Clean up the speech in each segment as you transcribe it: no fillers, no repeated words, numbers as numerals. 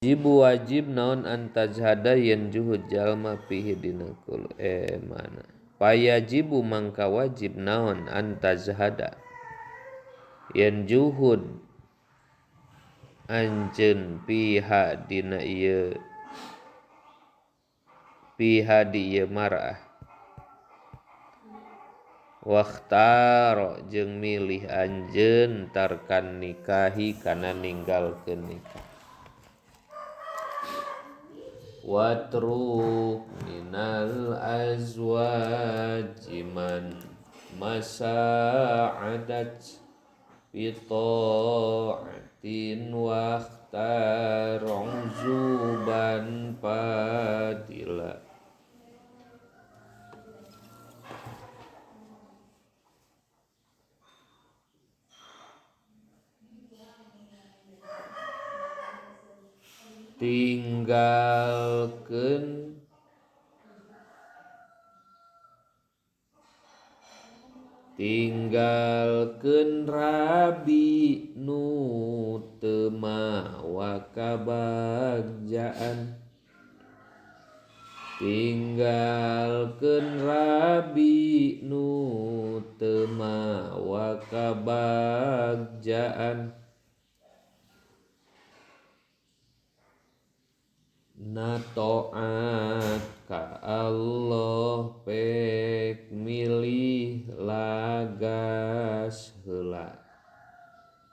Jibu wajib naon antajhada yen juhud jalma fihi dina kul mana payajibu mangka wajib naon antajhada yen juhud anjeun piha dina ieu piha di ieu marah wakhtaro jeung milih anjeun tarkan nikahi kana ninggalkeun nikah. Watruk minal azwaji man masa'adat bi ta'atin wakhtar uzuban fadila. Tinggalkeun tinggalkeun rabi nu teu mawa kabagjaan, tinggalkeun rabi nu teu mawa kabagjaan. Na taat ka Allah pek milih lagas heula,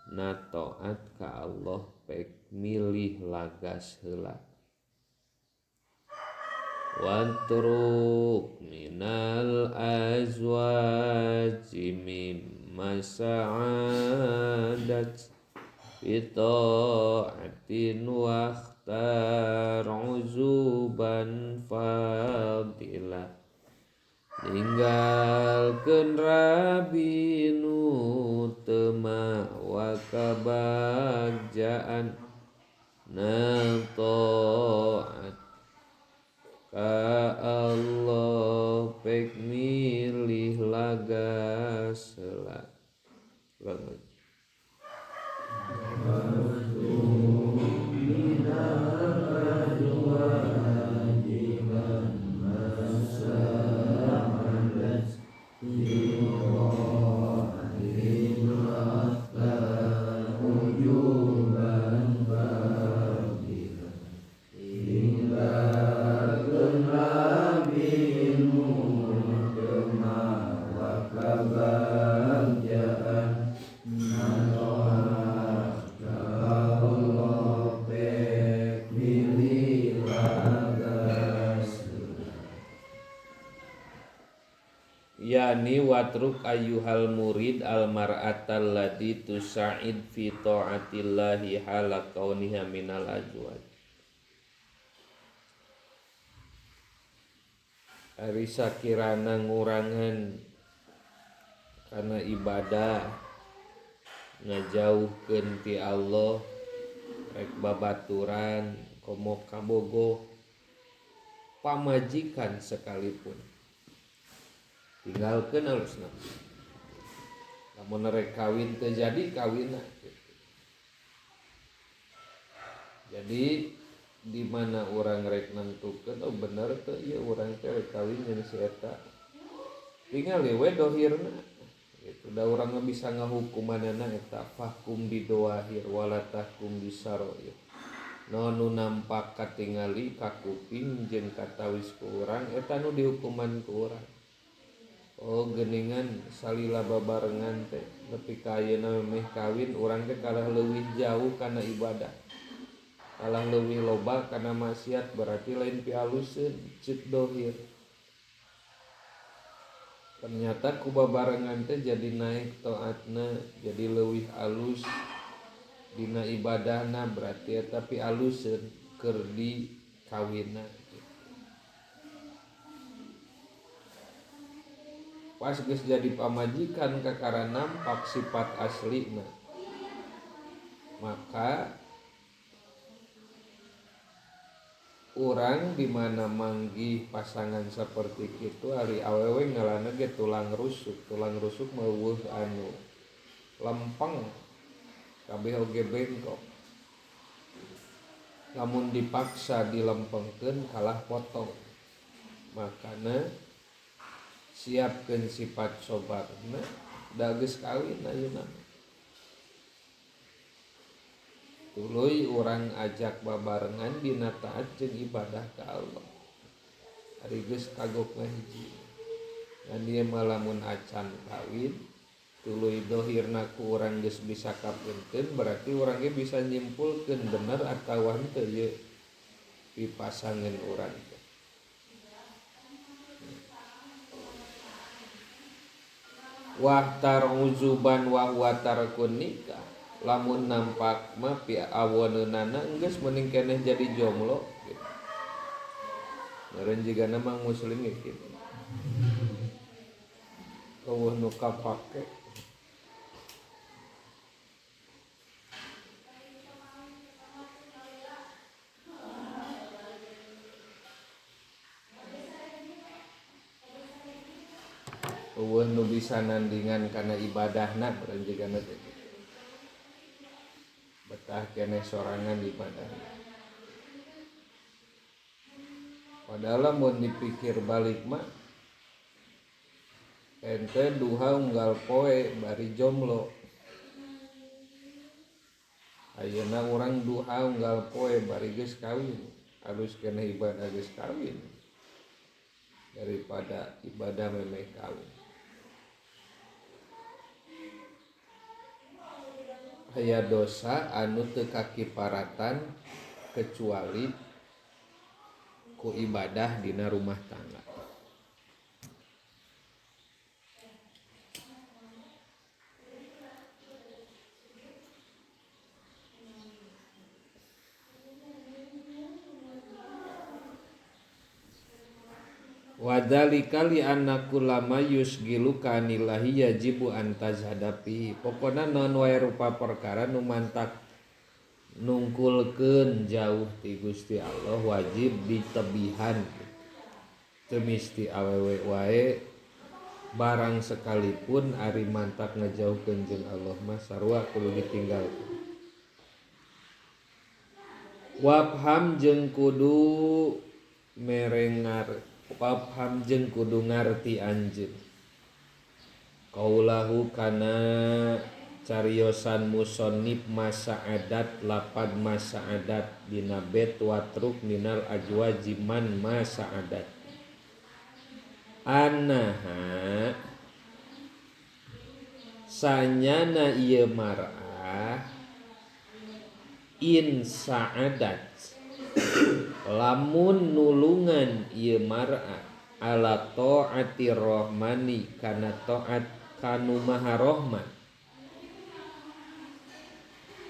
na taat ka Allah pek milih lagas heula. Watruk minal azwaji mimma sa'adat bi ta'atin wa akhtar uzuban fadila. Ninggalkeun rabi nu teu mawa kabagjaan, na taat ka Allah pek milih lagas heula. Yani watruk ayyuhal murid al mar'atal lati tusa'id fi ta'atillahi hala kauniha minal azwaj. Ari sakirana ngurangan kana ibadah ngajauhkeun ti Allah rek babaturan komo kabogoh pamajikan sekalipun tinggalkeun alusna. Lamun rek kawin teu jadi kawinna gitu. Jadi di mana urang rek nangtukeun oh bener teu ieu urang teh rek kawin jeung si eta. Tingali we dohirna gitu. Da urang mah bisa ngahukumanana eta fahkum bidoahir wala tahkum bisaroir. Nu nampak katingali ka kuping jeung katawis ku urang eta nu dihukuman ku urang. Oh geningan salila babarengan teh nepi ka ayeuna meh kawin urang teh kalah leuwih jauh kana ibadah, kalah leuwih loba kana maksiat, berarti lain pialuseun ceuk dohir. Ternyata ku babarengan teh jadi naik taatna, jadi leuwih alus dina ibadahna, berarti eta pialuseun keur di kawinna. Pas geus jadi pamajikan kakara nampak sifat aslina, maka urang di mana manggih pasangan seperti kitu ari awewe ngalana ge tulang rusuk meuweuh anu lempeng kabeh oge bengkok. Lamun dipaksa dilempengkeun kalah potong. Makana siapkeun sifat sobarna da geus kawin ayeuna. Tuluy urang ajak babarengan dina taat jeung ibadah ka Allah. Ari geus kagok ngahiji. Ngan ieu mah lamun acan kawin tuluy dohirna ku urang geus bisa kapunten berarti urang ge bisa nyimpulkeun bener atawa henteu ieu pipasangan urang teh. Wah taruzuban wa huwa tarkun nikah. Lamun nampak mah pi awoneunana geus mending keneh jadi jomblo gitu. Meureun jigana mah muslim ge kitu. Eueuh nu kapake. Eueuh nu bisa nandingan kana ibadahna meureun jigana teh. Betah keneh sorangan ibadah. Padahal mun dipikir balik mah ente duha unggal poe bari jomblo. Ayeuna urang duha unggal poe bari geus kawin, alus keneh ibadah geus kawin daripada ibadah memeh kawin. Aya dosa anu teu kakiparatan kecuali ku ibadah dina rumah tangga. Wadzalika li anna kullama yusgilu kanillahi yajibu an tazhadapi. Pokona naon wae rupa perkara nu mantak nungkulkeun jauh ti Gusti Allah wajib ditebihan. Teu misti awewe wae barang sekalipun ari mantak ngajauhkeun jeung Allah mah sarua kudu ditinggalkeun. Wafham jeung kudu merengar, wafham jeung kudu ngarti anjeun. Kaulahu kana cariosan musonib masa adat lapad masa adat dina bet watruk minal ajwaji man masa adat. Anaha sanyana ieu mar'ah in sa'adat lamun nulungan ieu mar'ah ala ta'ati rahmani kana ta'at kanu maha rahman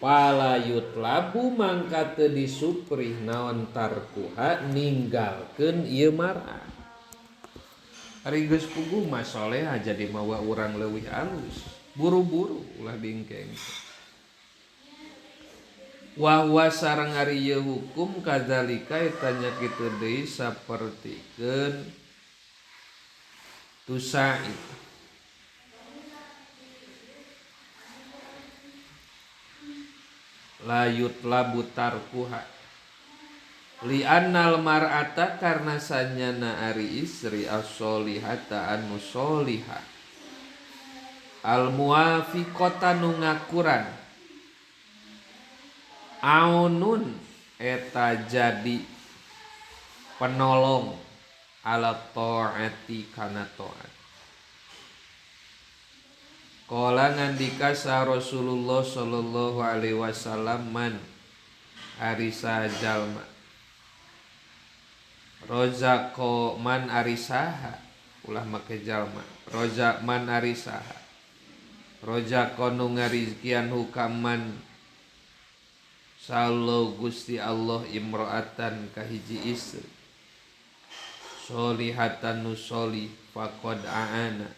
pala yutlabu mangka teu disuprih naon tarkuha ninggalkeun ieu mar'ah. Ari geus puguh mah soleha jadi mawa urang leuwih alus buru-buru ulah dingkeng. Wa huwa sareng ari ieu hukum kadzalika eta nya kitu deui sapertikeun tusaid. La yutlabu tarkuha li annal mar'ata karna sanyana ari istri as-solihata anu solihah al muwafiqata nu ngakuran aunun eta jadi penolong ala ta'ati kana ta'at. Qala ngandika sa Rasulullah sallallahu alaihi wasallam man ari sajalma rozako man ari saha ulah make jalma roza man ari saha rozako nu ngarizkian hukaman sallallahu Gusti Allah imro'atan kahiji istri solihatan nu solih faqad a'ana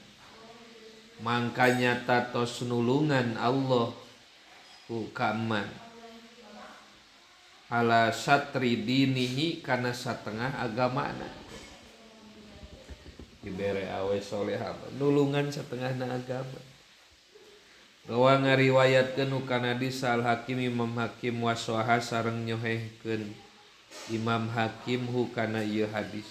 mangkanya tatos nulungan Allah hukaman ala satri dinihi kana satengah agamana. Dibere awe soleha nulungan setengahna agama. Rawa ngariwayatkeun kana hadis Al Hakim Imam Hakim waswaha sareng nyohehkeun Imam Hakim hu kana ieu hadis.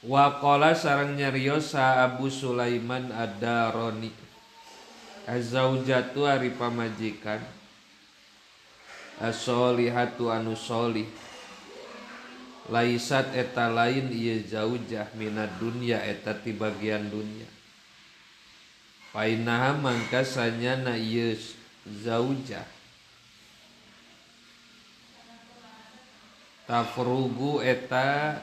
Wa qala sareng nyarios Abu Sulaiman Ad-Darani az-zaujatu ari pamajikan as-solihatu anu solih laisat eta lain ieu zaujah minad dunya eta ti bagian dunya painaha mangka sanyana ieu zaujah tafrugu eta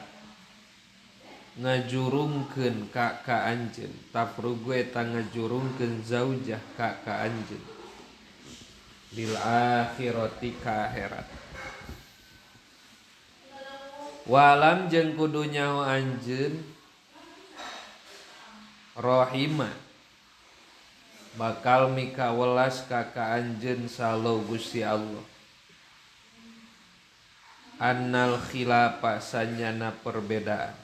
ngajurungkeun ka ka anjeun tafrugu eta ngajurungkeun zaujah ka ka anjeun lil akhirati ka akhirat walam jeung kudu nyaho anjeun rahima bakal mikawelas ka ka anjeun salo Gusti Allah annal khilafa sanyana perbedaan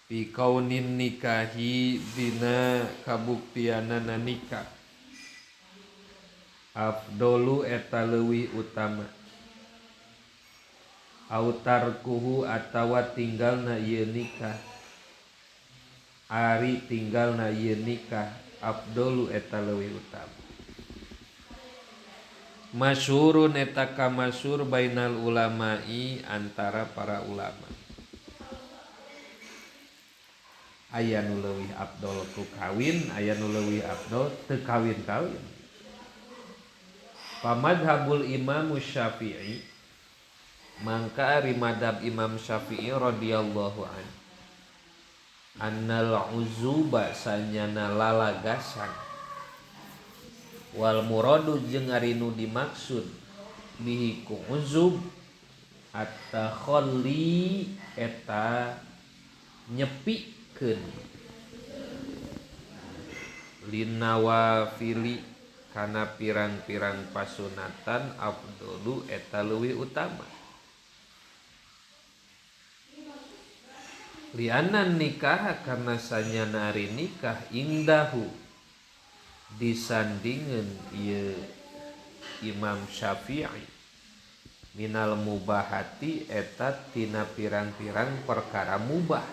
fi kaunin nikahi dina kabuktianana nikah afdolu eta leuwih utama autarkuhu atawa tinggalna ieu nikah ari tinggalna ieu nikah afdolu eta leuwih utama masyhurun eta kamasyhur bainal ulama'i antara para ulama aya nu leuwih afdol ku kawin aya nu leuwih afdol teu kawin-kawin. Pamadhabul Imam Syafi'i mangka ari madhab Imam Syafi'i radhiyallahu an annal uzuba sanyana lalagasan wal muradu jeung ari nu dimaksud bihi ku uzub at-takhalli eta nyepikeun linawafili kana pirang-pirang pasunatan afdolu eta leuwih utama lianan nikah karena sanyana ari nikah indahu disandingeun ieu Imam Syafi'i minal mubahati eta tina pirang-pirang perkara mubah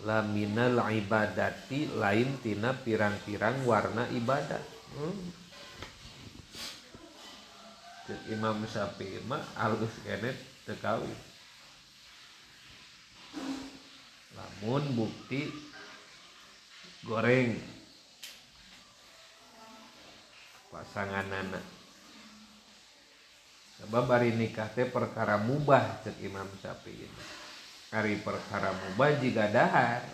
la minal ibadati lain tina pirang-pirang warna ibadah. Imam Syafi'i mah alus keneh teu kawin lamun bukti goreng pasanganana sebab ari nikah teh perkara mubah cek Imam Syafi'i ari perkara mubah jiga dahar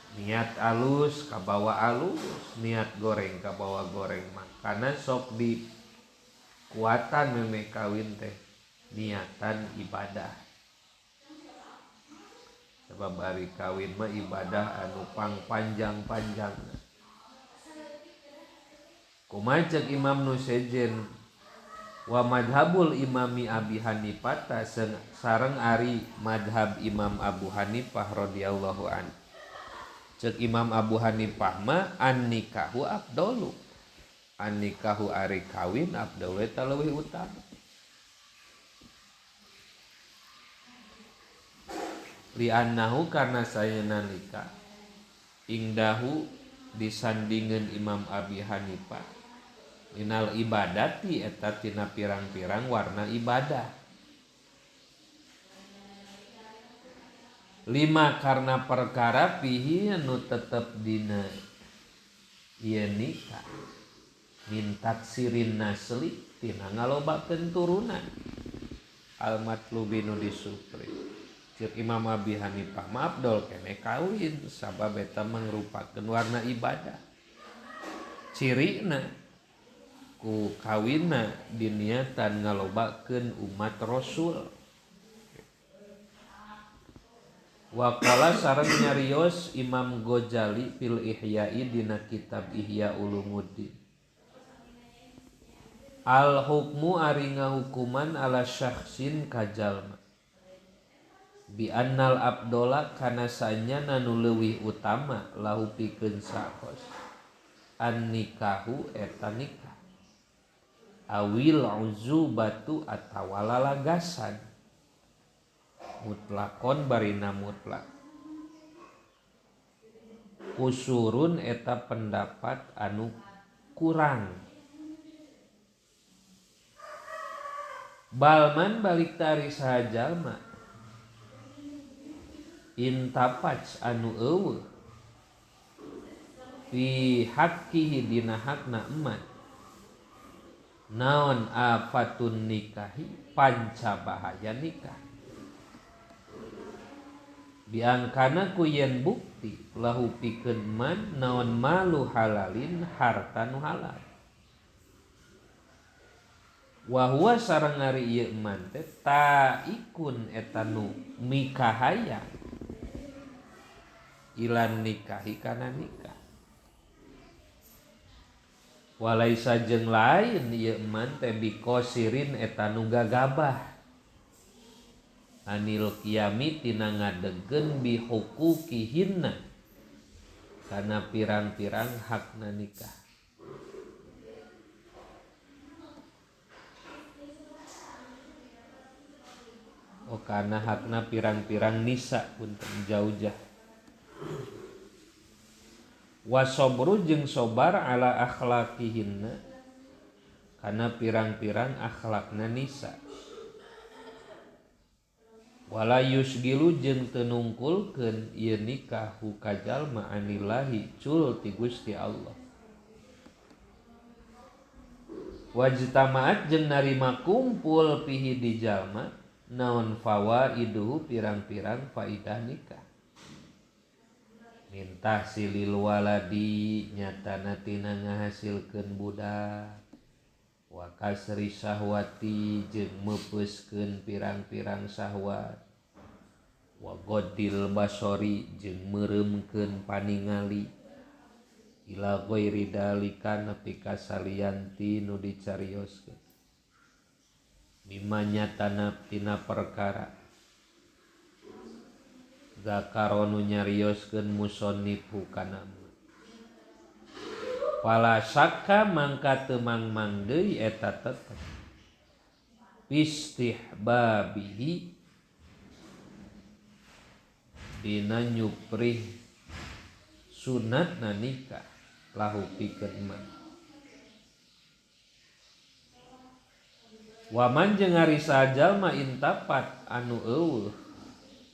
niat alus kabawa alus niat goreng kabawa goreng makana sok di kuatan meme kawin teh niatan ibadah sebab ari kawin mah ibadah anu pang panjang-panjangna. Kumaha cek Imam nu sejen wa madhabul imami Abi Hanifah ta sareng ari madhab Imam Abu Hanifah radhiyallahu an. Cek Imam Abu Hanifah mah an nikahu afdalu. An nikahu ari kawin afdalu eta leuwih utama. Li'annahu karena sayana nikah ingdahu disandingeun Imam Abi Hanifah minal ibadati eta tina pirang-pirang warna ibadah lima karena perkara pihi nu tetep dina ieu nikah min taksirin nasli tina ngalobakeun turunan al matlubi nu disupri. Cek Imam Abi Hanifah mah afdol keneh kawin sabab eta mangrupakeun warna ibadah cirina ku kawinna diniatan ngalobakeun umat Rasul. Wa qala sareng nyarios Imam Ghazali fil Ihya'i dina kitab Ihya Ulumuddin al hukmu ari ngahukuman ala syakhsin ka jalma Bi annal abdola kana sanyana nu leuwih utama lahu pikeun sakhos an nikahu eta nikah awil uzubatu atawa lalagasan mutlakon barina mutlak kusurun eta pendapat anu kurang. Balman balik tari saha jalma intapac anu eueuh fi haqqihi dina hakna eman naon afatun nikahi panca bahaya nikah biangkana ku yen bukti lahu pikeun man naon malu halalin harta nu halal wa huwa sareng ari ieu man teh taikun eta nu mikahaya ilan nikahi kana nikah walaisa jeung lain ieu man teh bikosirin eta nu gagabah anil qiyami tina ngadegkeun bihuquqihinna kana pirang-pirang hakna nikah. Oh kana hakna pirang-pirang nisa punten jaujah. Wasobru jeung sobar ala akhlaqihinna kana pirang-pirang akhlakna nisa. Wala yusgilu jeung teu nungkulkeun ieu nikah hu ka jalma anillahi cul ti Gusti Allah. Wajtamaat jeung narima kumpul pihi di jalma naon fawaiduhu pirang-pirang faidah nikah. Mintah silil waladi nyatana tina ngahasilkeun budak wa kasri syahwati jeung meupeuskeun pirang-pirang syahwat wa godil basori jeung meureumkeun paningali ila ghairi dalika nepi ka salianti nu dicarioskeun mimma nyatana tina perkara zakaronu nyarioskeun musonnifu kana pala sakka mangka teu mangmang deui eta tetep istihbabihi dina nyuprih sunatna nikah lahu pikeun man. Waman jeung ari sajalma intapat anu eueuh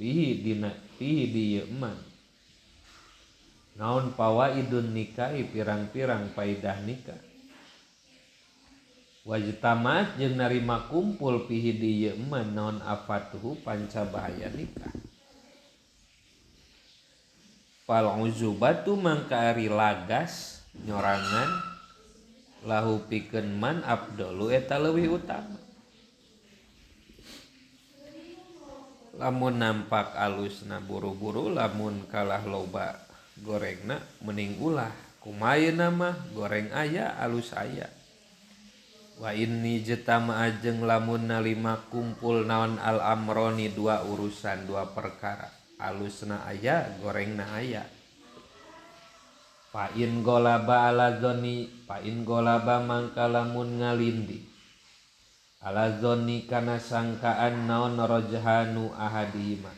fihi dina fihi di ieu man naon pawaidun nikahi pirang-pirang faidah nikah wajtamaat jeung narima kumpul pihi di ieu man naon afatuhu panca bahaya nikah fal uzubatu mangka ari lagas nyorangan lahu pikeun man abdolu eta leuwih utama. Lamun nampak alusna buru-buru lamun kalah loba gorengna mending ulah kumaha mah goreng aya alus aya. Wa inni jetama ajeng lamun nalima kumpul naon al amroni dua urusan dua perkara alusna aya gorengna aya. Fa in golaba ala zoni fa in golaba mangka lamun ngalindi ala zoni kana sangkaan naon rajhanu ahadihima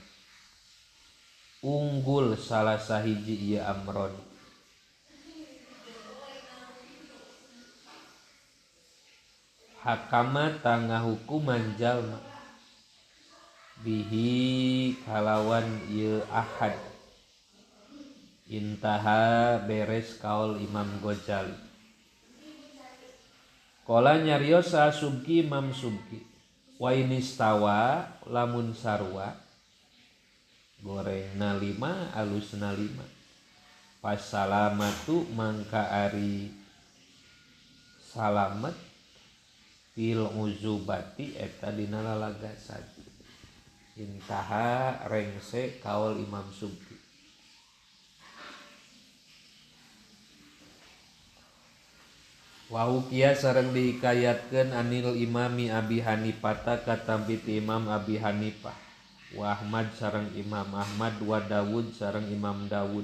unggul salah sahiji ieu amron hakama tangah hukuman jalma bihi kalawan ieu ahad intaha beres kaul Imam Ghazali. Kala nyarios Subki Imam Subki wa inistawa lamun sarua gorengna lima alusna lima pasalamatu mangka ari salamet fil uzubati eta dina lalagasan intaha rengse kaul Imam Subki. Wahukia sareng dihikayatkeun anil imami Abi Hanifah katampi ti Imam Abi Hanifah Wa Ahmad sareng Imam Ahmad wa Dawud sareng Imam Dawud.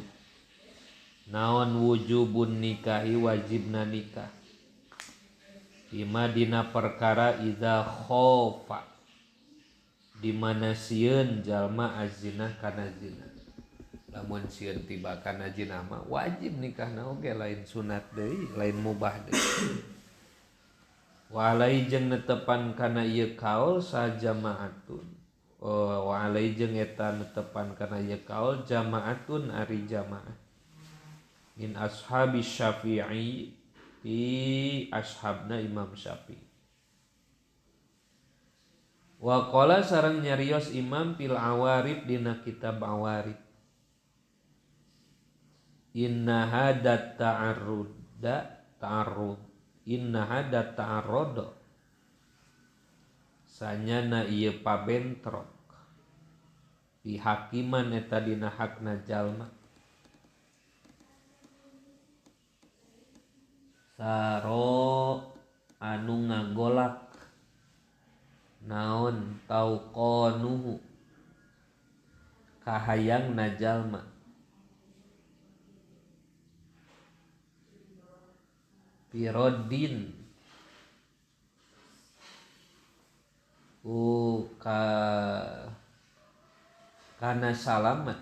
Naon wujubun nikahi wajibna nikah. Bima dina perkara idza khofa di mana sieun jalma azina kana zina. Lamun sieun tiba kana zina mah wajib nikahna oge lain sunat deui, lain mubah deui. Wa alai jeung netepan kana ieu kaul sajamaatun. Wa alai jeung eta netepan kana ieu kaul jamaatun ari jamaah. Min ashabi Syafi'i ti ashabna Imam Syafi'i. Wa qala sareng nyarios Imam fil Awarib dina kitab Awarib. Inna hadat ta'arruda ta'arrud inna hadat ta'arrodo sanyana ieu pabentrok pihakiman eta dina hakna jalma saro anu ngagolak naon tauqanuhu kahayangna jalma pirodin ku ka kana salamet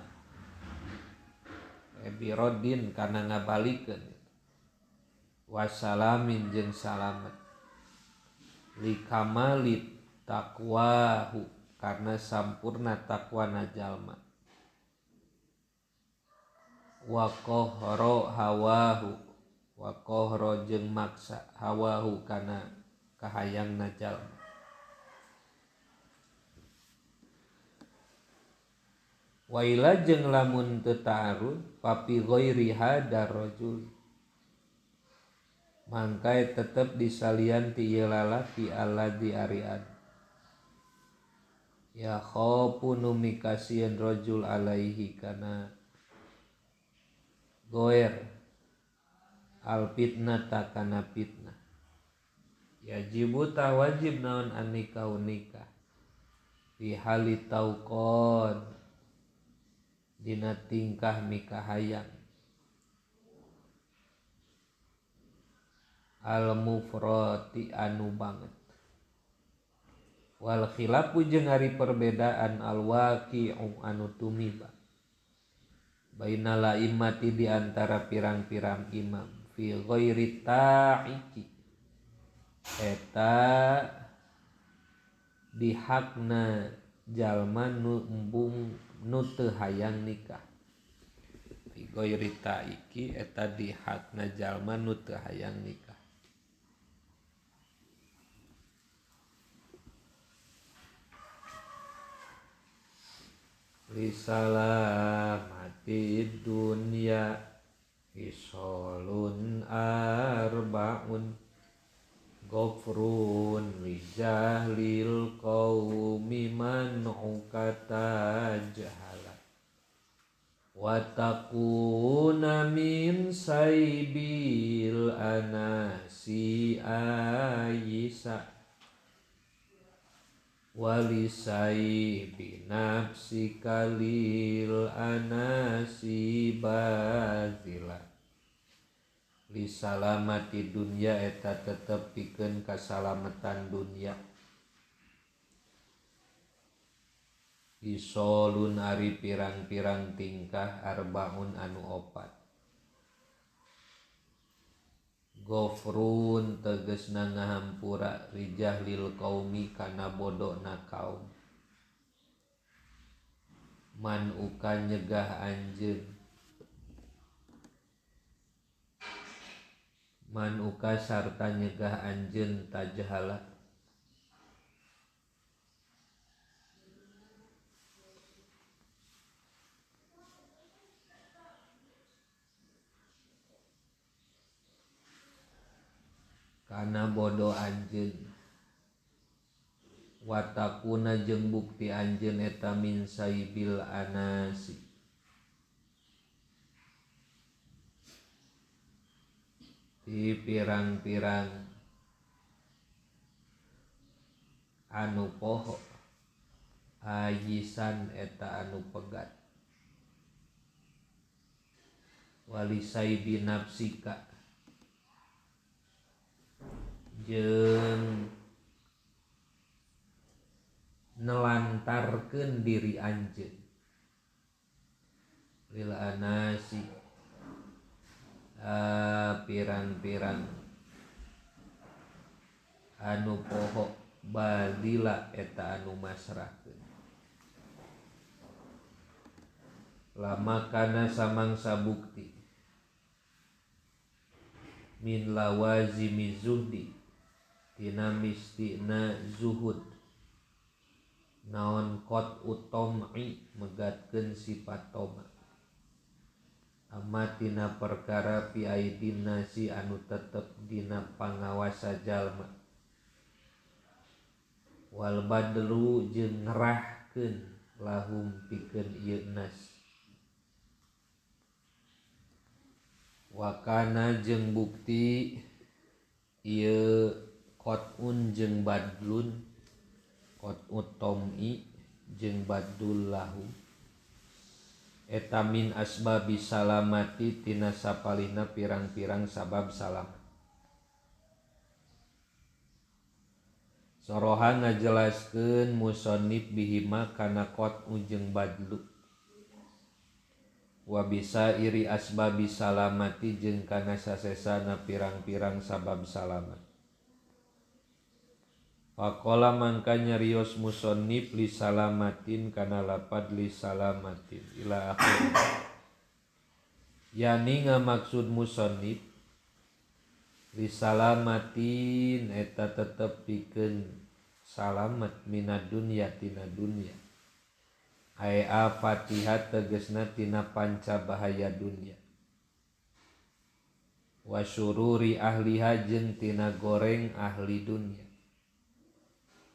birodin kana ngabalikeun wasalamin jeung salamet likamalit taqwahu karena sampurna taqwana jalma wa qahra hawahu wa qahra jeung maksa hawahu kana kahayangna jalma waila jeung lamun teu ta'arud papi ghairi hadar rajul mangkae tetep disalian ti ieu lalaki alladzi arian ya khofu nu mikasieun rajul alaihi kana goer al fitnata kana fitnah yajibu ta wajib naon an nikah nikah fi hali tauqon dina tingkah mikahayang al mufrati anu banget wal khilafu jeung ari perbedaan al waqi'u anu tumiba bainal a'immati di antara pirang-pirang imam fi ghairi ta'iki eta dihakna jalma nu embung nu teu hayang nikah fi ghairi ta'iki eta dihakna jalma nu teu hayang nikah lisalamati dunya isolun arbaun ghafrun lijahlil qaumi man ukata jahala wa taquna min saibil anasi ayisa walisai binafsi kalil anasi bazila lisalamati dunya eta tetep pikeun kasalamatan dunya isolun ari pirang-pirang tingkah arbaun anu opat gofrun tegesna ngahampura rijahlil qaumi kana bodona kaum man uka nyegah anjeun man uka sarta nyegah anjeun tajhala kana bodo anjeun watakuna jeung bukti anjeun eta min saibil anasi di pirang-pirang anu poho Ayisan eta anu pegat walisai binafsika jeung nelantarkeun diri anjeun lil anasi pirang-pirang anu poho badila eta anu masrahkeun lama kana samangsa bukti min lawazimi zuhdi tina mistina zuhud naon qat utom'i megatkeun sifat toma amma tina perkara fi aidin nasi anu tetep dina pangawasa jalma wal badlu jeung ngerahkeun lahum pikeun ieu nas wakana jeung bukti ieu qat'un jeung badlun qat'ut tom'i jeung badul lahu eta min asbabi salamati tina sapalihna pirang-pirang sabab salamat. Soroha ngajelaskeun musannif bihima kana qat'u jeung badlu wa bisa iri asbabi salamati jeung kana sasesana pirang-pirang sabab salamat. Faqala mangka nyarios musannif li salamatin kana lapad li salamatin ila akhir. Yani ngamaksud musannif li salamatin eta tetep pikeun salamat minad dunya tina dunya. Ai Fatihah tegesna tina panca bahaya dunya wa syururi ahliha jeung tina goreng ahli dunya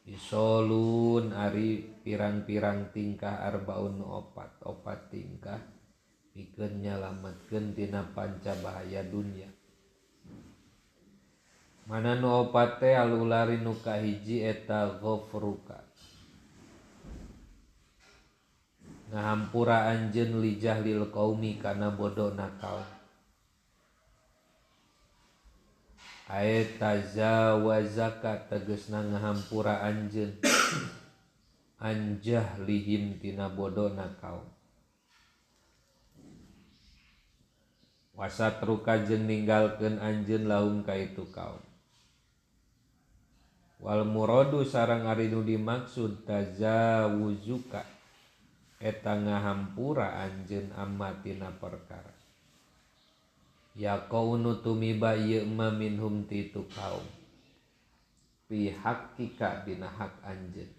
isolun ari pirang-pirang tingkah arbaun opat opat tingkah pikeun nyalametkeun tina panca bahaya dunya mana nu opat teh alulari nu kahiji eta ghafruka ngahampura anjeun li jahlil qaumi kana bodona kaum ae tazawazaka tegesna ngahampura anjeun anjahlihim tina bodona kaum wasatruka jeung ninggalkeun anjeun lahum ka itu kaum wal muradu sareng ari nu dimaksud tazawuzuka eta ngahampura anjeun amma tina perkara ya kaunu tumiba ieu ma minhum ti tu kaum fi haqqika dina hak anjeun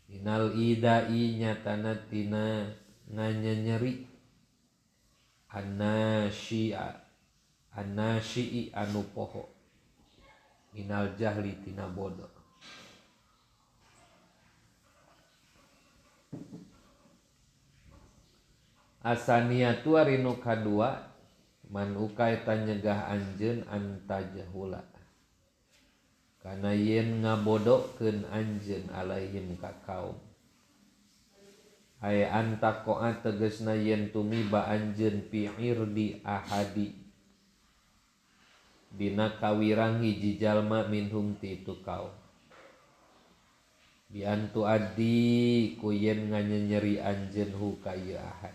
minal idai nyatana tina nganyenyeri annasyi'a annasyi'i anu poho minal jahli tina bodoh. Asaniyatu ari nu kadua man uka eta nyegah anjeun antajahula kana yen ngabodokeun anjeun alaihim ka kaum aya antaqoa tegesna yen tumiba anjeun fi irdi ahadi dina kawirang hiji jalma minhum ti itu kaum bi antu adi ku yen nganyenyeri anjeun hu ka ieu ahad.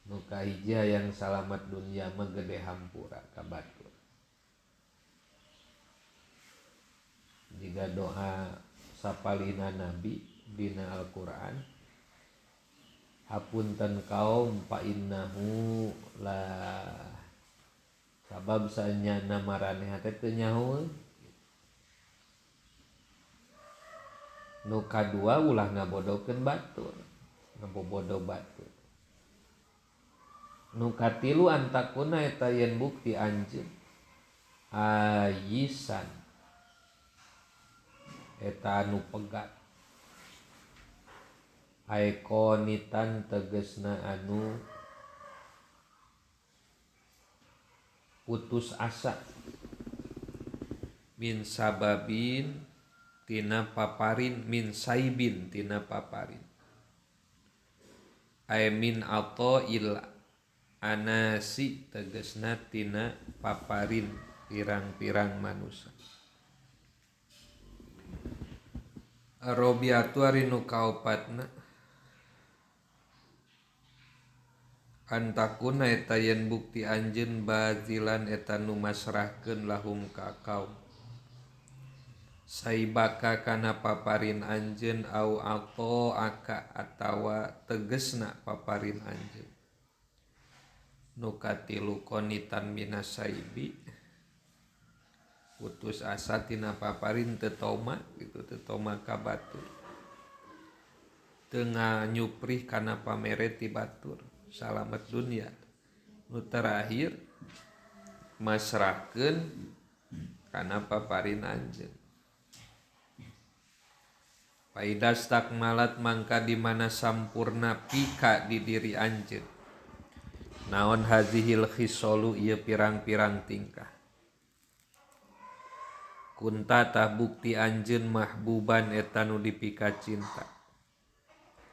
Nu kahiji hayang salamat dunya mah gede hampura ka batur. Jika doa sapalina nabi dina Al-Qur'an hapunten kaum fa innahu la sabab sanyana maraneh teh teu nyaho. Nu kadua ulah ngabodokeun batur, ngabobodo batur. Nu katilu antakuna eta yen bukti anjeun ayisan eta anu pegat ae qonitan tegesna anu putus asa min sababin tina paparin min saibin tina paparin ay min il anasi tegesna tina paparin pirang-pirang manusia. Robiatu ari nu kaopatna antakuna eta yen bukti anjeun bazilan eta nu masrahkeun lahum ka kaum saibaka kana paparin anjeun au ato aka atawa tegesna paparin anjeun nu katilu qonitan minas saibi putus asa tina paparin teu toma gitu teu toma ka batur teu nganyuprih kana pamere ti batur salamet dunya nu terakhir masrahkeun kana paparin anjeun. Faidas takmalat mangka di mana sampurna pika di diri anjeun naon hazihil khisolu ieu pirang-pirang tingkah kunta tah bukti anjeun mahbuban eta nu dipika cinta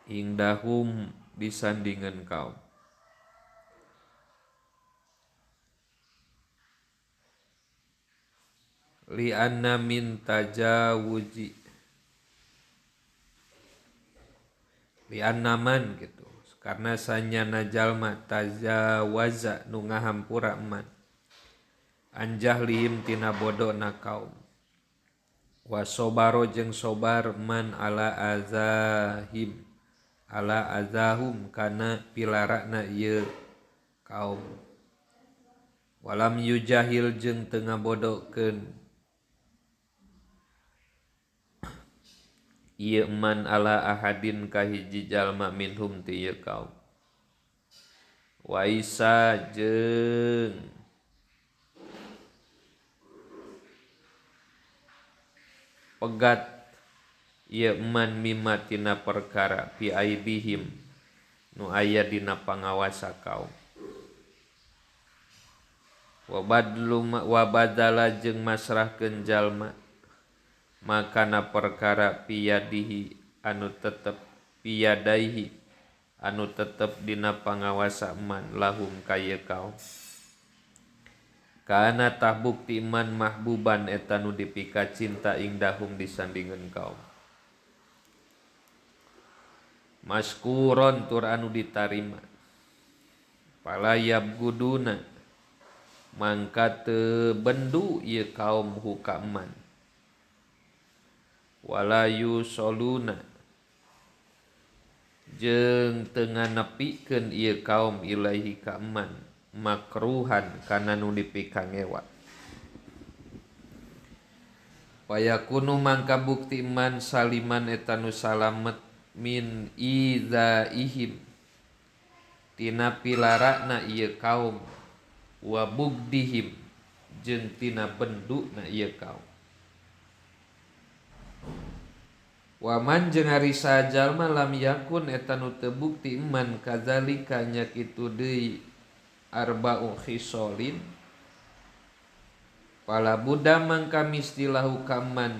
indahum disandingan kaum. Li anna min tajawuzi li anna man gitu karena sanyana jalma tajawaza nu ngahampura man anjahlihim tina bodona kaum wa sobaro jeung sobar man ala azahim ala azahum kana pilarana ieu kaum walam yujahil jeung teu ngabodokeun ieu man ala ahadin ka hiji jalma minhum ti ieu kaum waisa jeung pegat ieu man mimma tina perkara fi aidihim nu aya dina pangawasa kaum wa badlu wa badala jeung masrahkeun jalma makana perkara piyadihi anu tetep piyadaihi anu tetep dina pangawasa man lahum ka ieu kaum kana tah bukti man mahbuban eta nu dipika cinta indahum disandingan kaum maskuron tur anu ditarima palayab guduna mangka teu bendu ieu kaum hukaman walayu soluna jeung teu nganepikeun ieu kaum ilaihi ka man makruhan kana nu dipikangewa payakunu mangka bukti man saliman eta nu salamet min izaihim tina pilarana ieu kaum wa bugdihim jeung tina benduna ieu kaum. Waman jeung ari sajalma lam yakun eta nu teu bukti iman kadzalika nya kitu deui arba'u khisolin fala budda mangka mistilahu kaman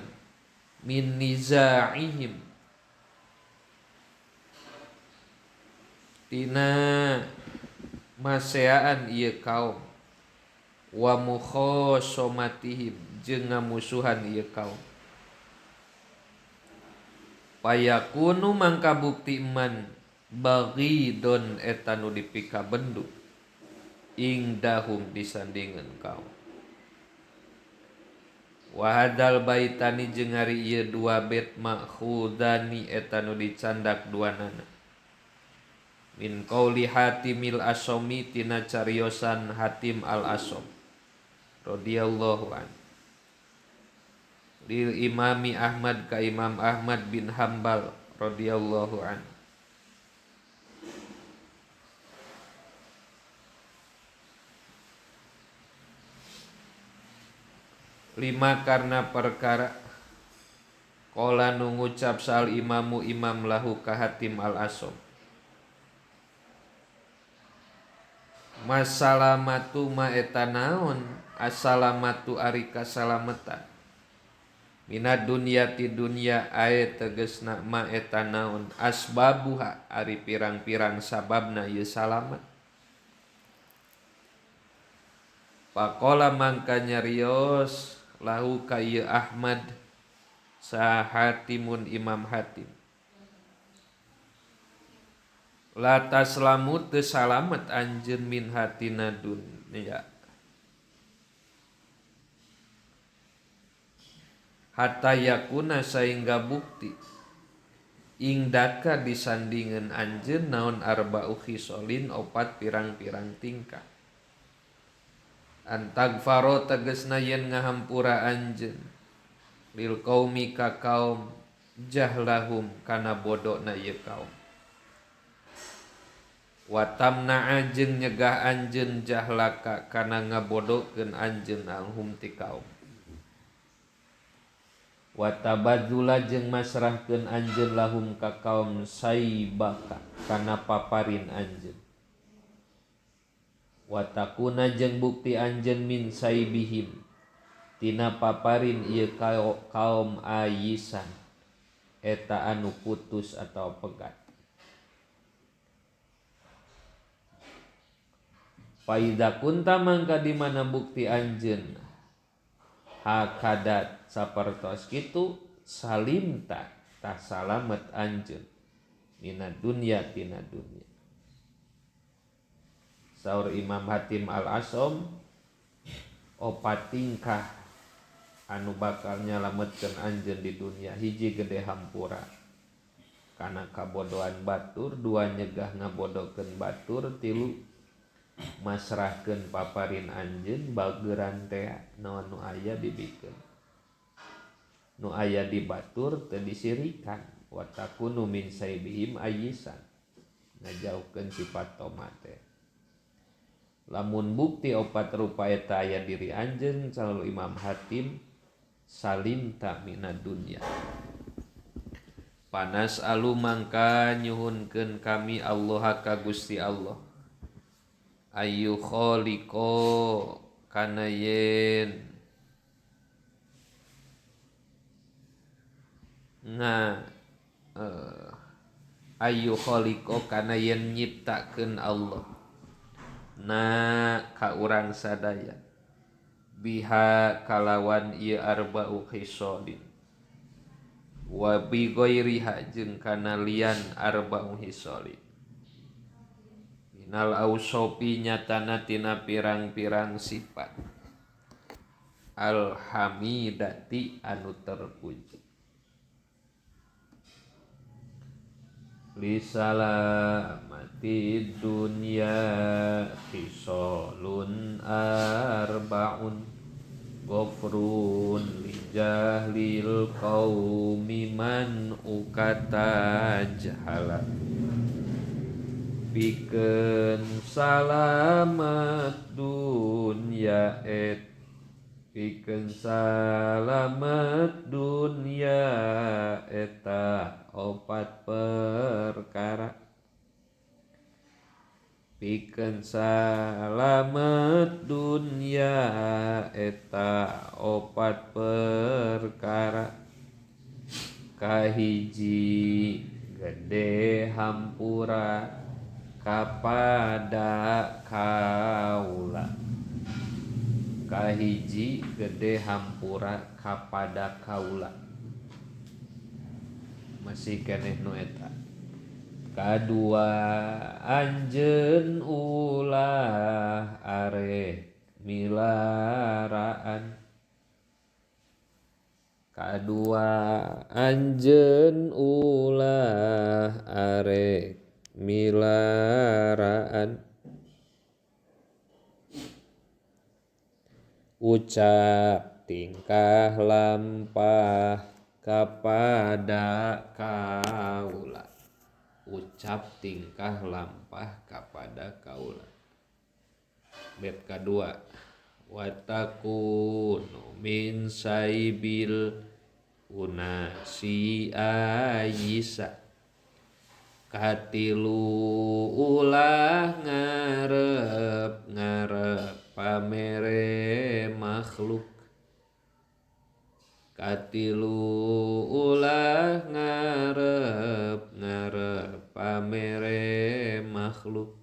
min nizaihim tina maseaan ieu kaum wa mukhosomatihim jeung ngamusuhan ieu kaum payakunu mangka bukti man baghidon eta nu dipika bendu ingdahum disandingan kaum. Wa hadzal baitani jeung ari ieu dua bait makhudani eta nu dicandak duanana min qauli Hatimil Asomi tina cariosan Hatim al Asom radhiyallahu an lil Imami Ahmad ka Imam Ahmad bin Hambal radhiyallahu an. Lima karena perkara qala nu ngucap sal imamu imam lahu ka Hatim al Asom masalamatu ma eta naon asalamatu ari kasalametan Mina dunya ti dunya ae tegasna ma eta naon asbabuha ari pirang-pirang sababna ieu salamet. Pakola mangka nyarios lahu ka ieu Ahmad sahatimun Imam Hatim. La taslamu teu salamet anjeun min hatina dunya. Hatta yakuna sehingga bukti ingdaka disandingan anjeun naon arba'u khisolin opat pirang-pirang tingkah. Antagfaro tegesna yen ngahampura anjeun lil qaumi ka kaum jahlahum kana bodona ieu kaum. Wa tamna'a jeung nyegah anjeun jahlaka kana ngabodokeun anjeun alhum ti kaum. Wa tabadzula jeung masrahkeun anjeun lahum ka kaum saibaka kana paparin anjeun. Wa takuna jeung bukti anjeun min saibihim tina paparin ieu kaum ayisan eta anu putus atau pegat. Faida kunta mangka di mana bukti anjeun hakadat sapertos kitu salimta tah salamet anjeun mina dunya tina dunya. Saur Imam Hatim Al-Asom opat tingkah anu bakal nyalametkeun anjeun di dunia. Hiji gede hampura kana kabodohan batur, dua nyegah ngabodokeun batur, tilu masrahkeun paparin anjeun bageran teh naon nu aya dibikeun nu aya di batur teu disirikan. Wa takunu min saibihim ayisan ngajauhkeun sifat tomate. Lamun bukti opat rupa eta aya diri anjeun selalu Imam Hatim salimta minad dunya. Panas alu mangka nyuhunkeun kami Allah ka Gusti Allah ayu khaliqo kana yen na ayu khaliqo kana yen nyiptakeun Allah na ka urang sadaya biha kalawan ieu arba'u khisalin wa bi ghairiha jeung kana lian arba'u khisalin minal ausofi nyatana tina pirang-pirang sifat alhamidati anu terpuji. Lisalamati dunya khisalun arba'un ghafrun lijahlil qaumi man ukata jahala. Pikeun salamet dunya et pikeun salamet dunya eta opat perkara. Pikeun salamet dunya eta opat perkara. Kahiji gede hampura kapada kaula. Kahiji gede hampura kapada kaula. Masih keneh nu eta. Kadua anjeun ulah arek milaraan. Kadua anjeun ulah arek milaraan. Ucap tingkah lampah kepada kaula. Ucap tingkah lampah kepada kaula. Bab kedua watakunu min saibil unasi ayisa. Katilu ulah ngarep ngarep pamere makhluk. Katilu ulah ngarep ngarep pamere makhluk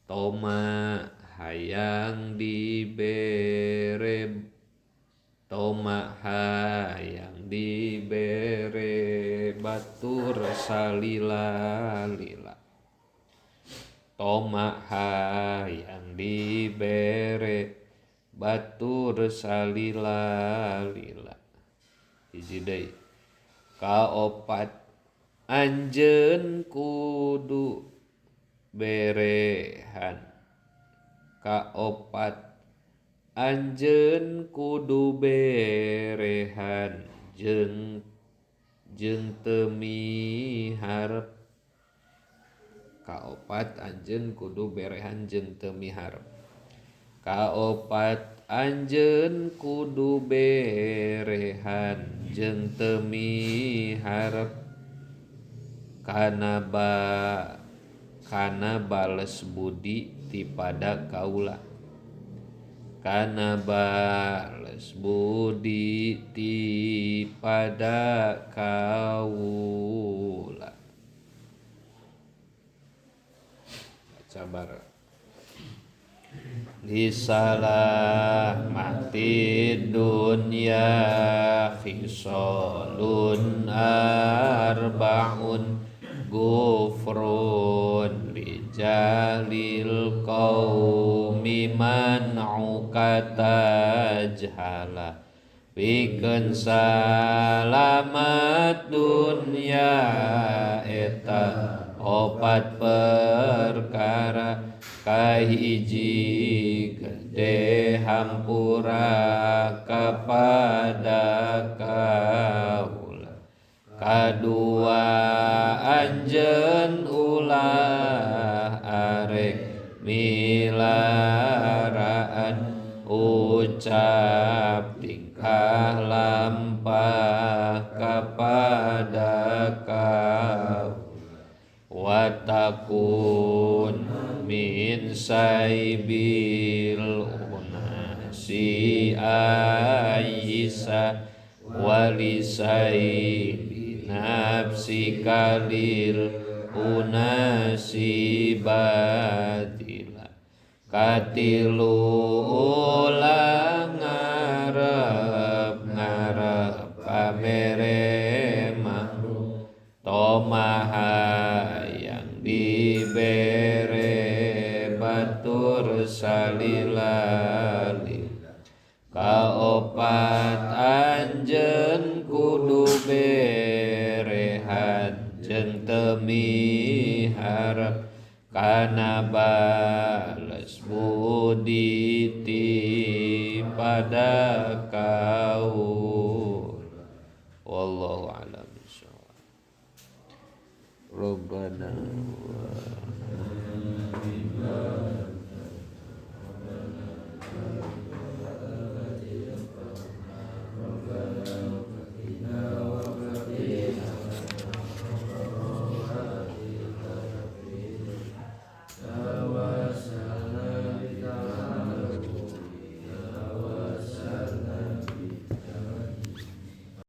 toma hayang dibere toma hayang dibere batur salila-lila toma hayang dibere batur salila-lila. Hiji deui kaopat anjeun kudu berehan kaopat anjeun kudu berehan jeung jeung teu miharep kaopat anjeun kudu berehan jeung teu miharep kaopat anjeun kudu berehan jeung teu miharep kana bales budi ti pada kaula kana bales budi ti pada kaula. Sabar. Disalah mati dunya khisalun arbaun gufrun lijalil qaumi man ukatajhala pikeun salamat dunya eta opat perkara kahiji gede hampura kapada kaula kadua anjeun ulah arek milaraan ucap tingkah lampah kapada kaula watakun min saibil unasi ayisa walisaibi nafsi kalil unasi batila katilu ulah ngarep ngarep pamere makhluk tomaha yang dibere batur salilali kaopat anjeun kudu berehan jeung teu miharep kana bales budi ti pada kaula. Wallahu a'lam bishawab. Rabbana